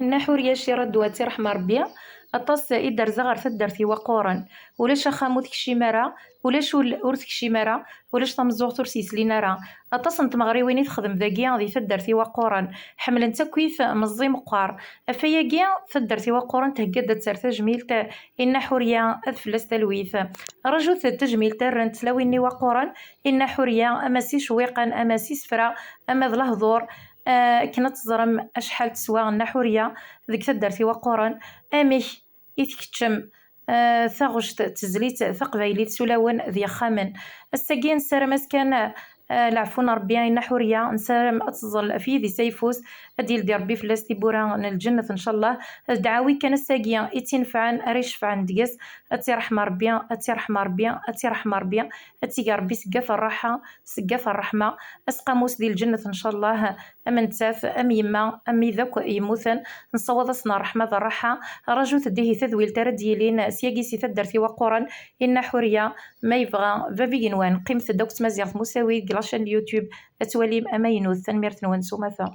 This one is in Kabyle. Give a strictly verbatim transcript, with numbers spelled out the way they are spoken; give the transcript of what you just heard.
Nna Ḥuriya Ciraddu, ad tt-iṛḥem Ṛebbi, aṭas i d-terza ɣer taddart iwaqquren. Ulac axxam ur tekcim ara, ulac ul ur tekcim ara, ulac tameẓẓuɣt ur s-yeslin ara. Aṭas n tmeɣriwin i texdem dagi di taddart iwaqquren. Ḥemmlen-tt akkit meẓẓi meqqar. Ɣef wayagi, taddart iwaqquren thegga-d ad terr tajmilt i Nna Ḥuriya, ad fell-as talwit. Rajut tajmilt rrant tlawin-nni iwaqquren i Nna Ḥuriya, ama s icewwiqen, ama s isefra, ama d lehdur, eh, akken ad teẓrem acḥal teswa Nna Ḥuriya deg taddart iwaqquren, amek i tkeččem, eh, taɣect n tezlit taqbaylit s ulawen d yexxamen. Ass-agi nessaram-as kan, eh, leɛfu n Ṛebbi i Nna Ḥuriya, nessaram ad teẓẓel ɣef yidis ayeffus, ad d-yeldi Ṛebbi fell-as tiwwura n lǧennet, ncallah. D ddeɛwi kan ass-agi i tt-inefɛen, ara icefɛen deg-s, ad tt-iṛḥem Ṛebbi, ad tt-iṛḥem Ṛebbi, ad tt-iṛḥem Ṛebbi, ad tt-ig Ṛebbi seg at ṛṛaḥa, seg at ṛṛeḥma, asqamus di lǧennet, ncallah, am nettat, am yemma, am wid akk yemmuten, nessawaḍ-asen ṛṛeḥma d ṛṛaḥa. Rajut-d ihi tadwilt ara d-yilin syagi si taddart iwaqquren i Nna Ḥuriya, ma yebɣa bab igenwan, qqimet-d akked tmaziɣt Musawi deg la chaîne YouTube, ad twalim amaynut. Tanemmirt-nwen s umata.